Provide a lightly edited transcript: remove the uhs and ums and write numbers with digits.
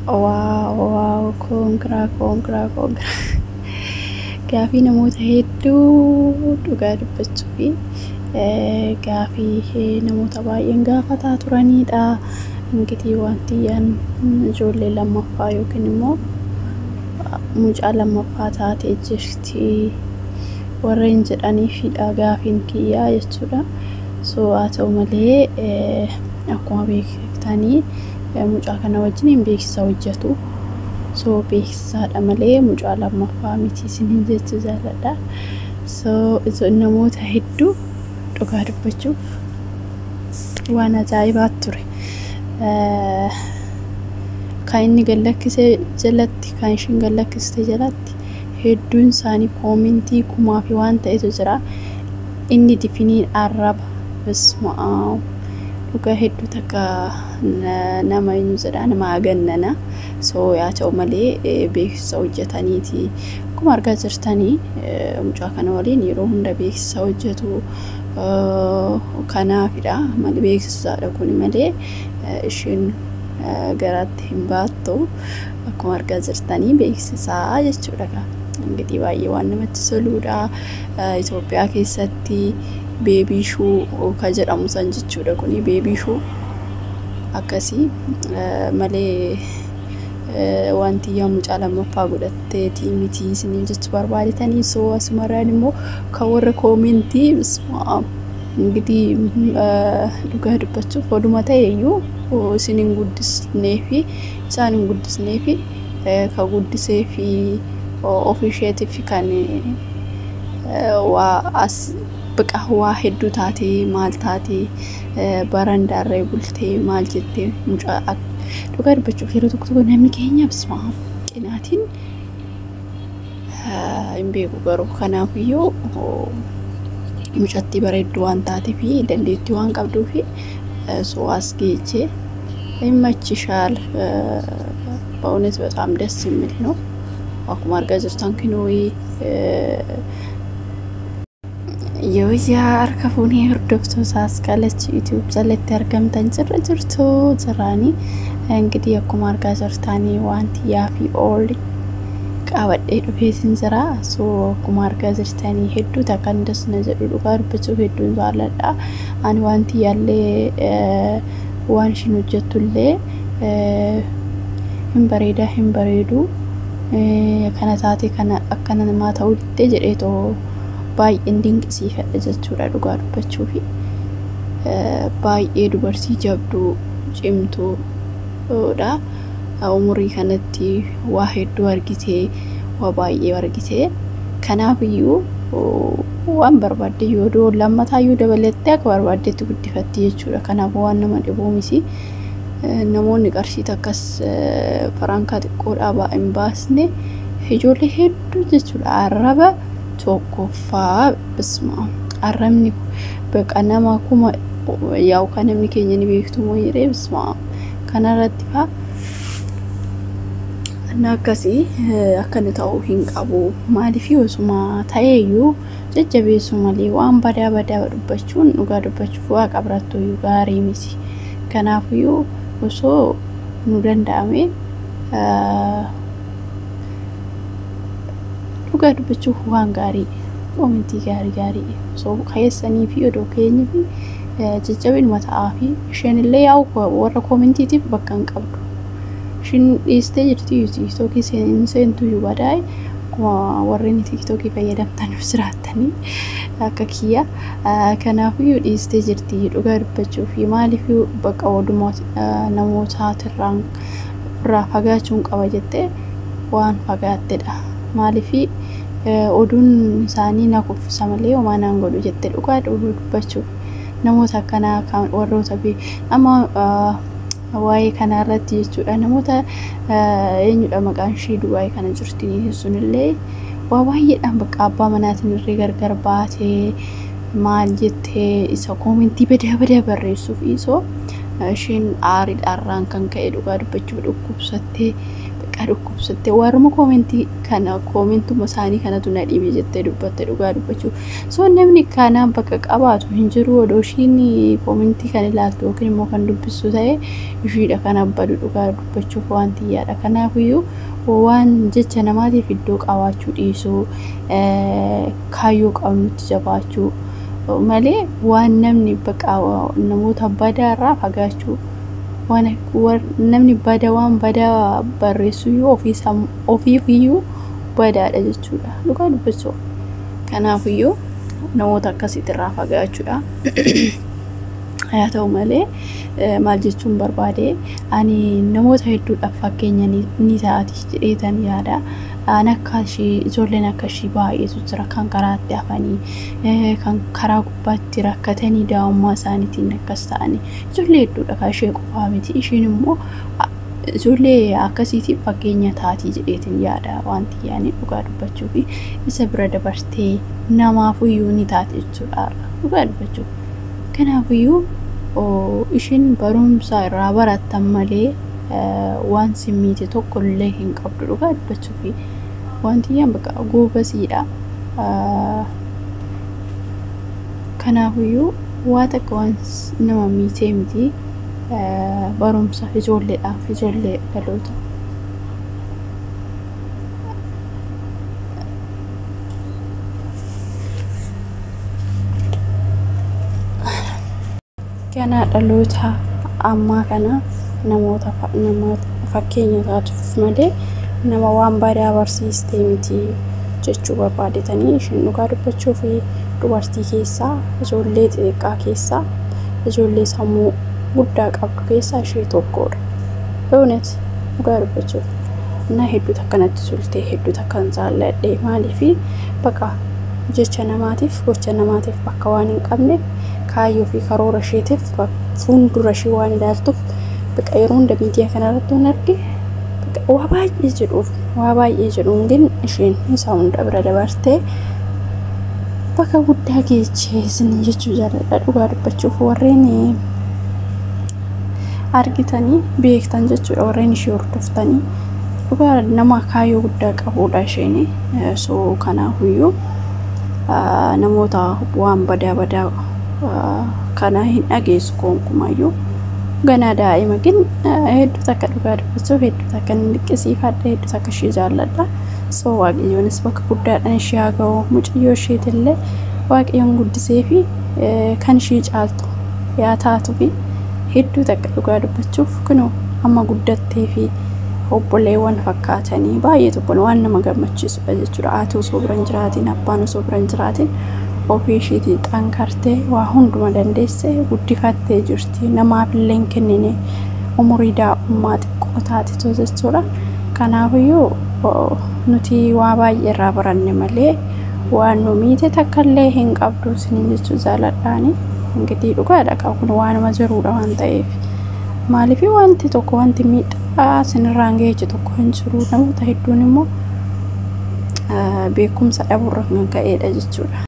Wow, wow, congra, congra, congra. Gaafii namoota hedduu dhugaa dubbachuu fi gaafii namoota baay'een gaafataa turanidha. Ingitii wantiyyaan ijoollee lammaffaa yookiin immoo mucaa lammaffaa taatee jirti warreen jedhaniifidha gaafiin kiyyaa jechuudha. So haa ta'u malee, akkuma beektanii mucaa kana wajjin beeksisa hojjetu. So beeksisaadha malee mucaa lammaffaa miti isiniin jechuu jaalladha. So namoota hedduu dhugaa dubbachuuf waan ajaa'ibaa ture. Kan inni gallakkise jalatti, kan ishiin gallakkiste jalatti hedduun isaanii koomentii kumaa fi waan ta'etu jira. Inni difiniin arraba, bisma'aa, dhugaa hedduu takka nama eenyu jedha, nama agannana. So yaa ta'u malee beeksisa hojjetaniiti. Akkuma argaa jirtanii mucaa kana waliin yeroo hunda beeksisa hojjetu. Kanaafidha malee, beeksisaadha kun malee isheen garaatti hin baattu. Akkuma argaa jirtanii beeksisaa jechuudha. Ingitii baay'ee waan namatti toludha. Itoophiyaa keessatti baby shower ka jedhamu san jechuudha, kuni baby shower akkasii malee wanti yaa mucaa lammaffaa godhatteetii miti isiniin jechuu barbaadetanii. So asumarraan immoo kan warra koomentii, ingitii dhugaa dubbachuuf oduma ta'e iyyuu isin hin guddisnee fi isaan hin guddisnee fi ka guddisee fi ofii isheetiif kan waa as biqa waa hedduu taatee maal taatee barandaarree bultee maal jettee mucaa. Dhugaa dubbachuuf yeroo tokko tokko namni keenya, bismaa, qinaatiin hin beeku garuu. Kanaafiyyuu mucattii bareedduu waan taatee fi dandeettii waan qabduu fi so as geechee ይመችሻል። በእውነት በጣም ደስ የሚል ነው። Akkuma argaa jirtan kinooyi yoo yaa harka fuunee hordoftoota Asqalach YouTube jalatti argamtan, jirra jirtu jiraanii. Ingitii akkuma argaa jirtanii wanti yaafii oolli qabadhee dhufeetin jira. So akkuma argaa jirtanii hedduu takkan das na jedhu, dhugaa dubbachuuf hedduun jaalladha. Ani wanti yaallee waan ishiin hojjettullee hin bareeda, hin bareedu, kana taate kana akkana namaa ta'uu diddee jedheetoo baay'een dinqisiifadha jechuudha dhugaa dubbachuufi. Baay'ee dubartii jabduu cimtuudha. Umurii kanatti waa hedduu argitee, waa baay'ee argitee, kanaafiyyuu waan barbaadde yoo lammataayyuu dabalattee akka barbaaddetti guddifatti jechuudha. Kanaafuu waan nama dhibuu miti. Namoonni qarshii takkas faraankaa xiqqoodhaa hin baasne ijoollee hedduu jechuudha. Arraba tokkoffaa, bisma, arrabni baqa nama kuma yaa'u kan namni keenya ni beektu moo jedhee, bisma, kanarratti faa እና akkasii akkana ta'uu hin qabu. Maaliif osuma ta'eeyyuu jajjabeessuu malee waan badaa badaa dubbachuun dhugaa dubbachuuf waaqa birattuyyuu gaarii miti. Kanaafiyyuu osoo nu danda'ame dhugaa dubbachuuf waan gaarii, koomentii gaarii gaarii osoo keessanii fi odoo keenyi fi jajjabinuma ta'aa fi isheen illee yaa'u warra koomentiitiif bakka hin qabdu. Ishiin dhiistee jirti TikTokii seentuyyuu badaa'e, akkuma warreen TikTokii fayyadamtan jiraattanii akka kiyya. Kanaafiyyuu dhiistee jirti dhugaa dubbachuu fi maaliif bakka oduma namootatirraan irraa fagaachuun qaba jettee waan fagaattedha. Maaliif oduun isaanii na kuffisa malee homaa naan godhu jettee, dhugaa dubbachuuf namoota akkanaa kan warroota amma waa'ee kanaa irratti jechuudha, namoota eenyudha maqaan ishii, Dubaayii kana jirti sunillee waa baay'eedhaan bakka abbaa manaatiin irree gargar baatee maal jettee isa koomentii badaa badaa barreessuuf isoo isheen aariidhaarraan kan ka'e dhugaa dubbachuuf dhukkubsattee. Bakka dhukkubsattee warruma koomentii kana koomentuma isaanii kanatu na dhibe jettee dubbatte dhugaa dubbachuu. So namni kanaan bakka qabaatu hin jiru odoo ishiin koomentii kan ilaaltu yookiin immoo kan dubbistu ta'e ishiidha kan abbadu dhugaa dubbachuuf waan xiyyaadha. Kanaafiyyuu waan jecha namaatiif iddoo qabaachuu dhiisuu, kaayyoo qabnutti jabaachuu malee waan namni bakka namoota badaa irraa fagaachuu, waan namni bada waan badaa barreessuyyuu ofiifiyyuu badaadha jechuudha dhugaa dubbachuuf. Kanaafiyyuu namoota akkasiitirraa fagaachuudha. Haa ta'u malee maal jechuun barbaade, ani namoota hedduudhaaf fakkeenya ni taati jedheetan yaada. An akka ishii ijoolleen akka ishii baay'eetu jira kan karaatti hafanii, kan karaa gubbaatti rakkatanii daa'ummaa isaaniitiin akkas ta'anii ijoollee hedduudha kan ishee qofaa miti. Ishiin immoo ijoollee akkasiitiif fakkeenya taatii jedheetin yaada wanti yaani dhugaa dubbachuu fi isa bira dabartee namaafuyyuu ni taati jechuudha dhugaa dubbachuuf. Kanaafiyyuu ishiin barumsa irraa barattan malee waan simmiite tokko illee hin qabdu dhugaa dubbachuu fi wanti yaan bakka goobasiidha. Kanaafiyyuu waa takka waan nama miitee miti, barumsa ijoolleedhaaf ijoollee dhaloota. Kana dhaloota ammaa kana namoota fakkeenya taatuuf malee nama waan badaa barsiistee miti jechuu barbaadetanii. Ishiin dhugaa dubbachuu fi dubartii keessaa ijoollee xixiqqaa keessaa ijoollee sammuu guddaa qabdu keessaa ishee tokkodha. እውነት dhugaa dubbachuuf na hedduu takka natti toltee, hedduu takka hin jaalladhe. Maaliifi bakka jecha namaatiif gocha namaatiif bakka waan hin qabne kaayyoo fi karoora isheetiif fuuldura ishee waan ilaaltuuf bakka yeroo hunda miidiyaa kanarratti waan arge waa baay'ee jedhuuf waa baay'ee jedhuun gin isheen isa hunda bira dabartee bakka guddaa geechee isin jechuu jaalladha dhugaa dubbachuuf. Warreen argitanii beektan jechuudha, warreen ishee hordoftanii dhugaa nama kaayyoo guddaa qabudha isheen. So kanaafiyyuu namoota waan badaa badaa kana hin dhageessu gonkumayyuu. Ganaa daa'ima gin hedduu takka dhugaa dubbachuuf hedduu takka hin liqqisiifadha, hedduu takka ishee jaalladha. So waaqayyoonis bakka guddaadhaan ishee haa ga'u, mucayyoo isheetillee waaqayyoon guddisee fi kan ishee caaltu yaa taatu fi hedduu takka dhugaa dubbachuuf kunoo amma guddattee fi obboleewwan fakkaatanii baay'ee tokko waan nama gammachiisudha jechuudha. Haati osoo bira hin jiraatin, abbaan osoo bira hin jiraatin ofii isheetiin xankartee waa hunduma dandeessee guddifattee jirti. Namaaf illee hin kennine umurii daa'ummaa xiqqoo taatitu jechuudha. Kanaafiyyuu nuti waa baay'ee irraa baranne malee waan nu miite takka illee hin qabdu isiniin jechuu jaaladhaani. Ingitii dhugaadha kun waanuma jiruudha waan ta'eef. Maaliif wanti tokko wanti miidhaa isinirraan ga'e tokko hin jiru. Namoota hedduun immoo beekumsa dhabuurra kan ka'edha jechuudha.